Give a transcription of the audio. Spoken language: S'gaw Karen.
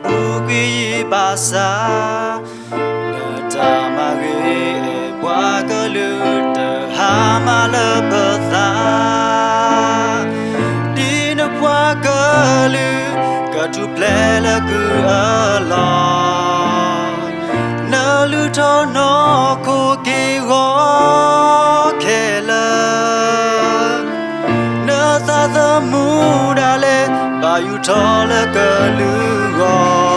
ပူၤကွံာ်ယံၤဘၣ်ဆၣ်, နတၢ်မၤဂ့ၤအဲၣ်ပှၤကလုာ်တဟါမၢ်လၢပသး, ဒ်နပှၤကလုာ်ကထူၣ်ဖျဲးလၢကုၢ်အလီၢ်, နလုၢ်ထီၣ်နီၢ်ခိက့ၢ်ဂီၤခဲလၢာ်, နသးသမူဒၣ်လဲာ် ဘၣ်ယူၢ်ထီၣ်လၢကလုာ်ဂီၢ်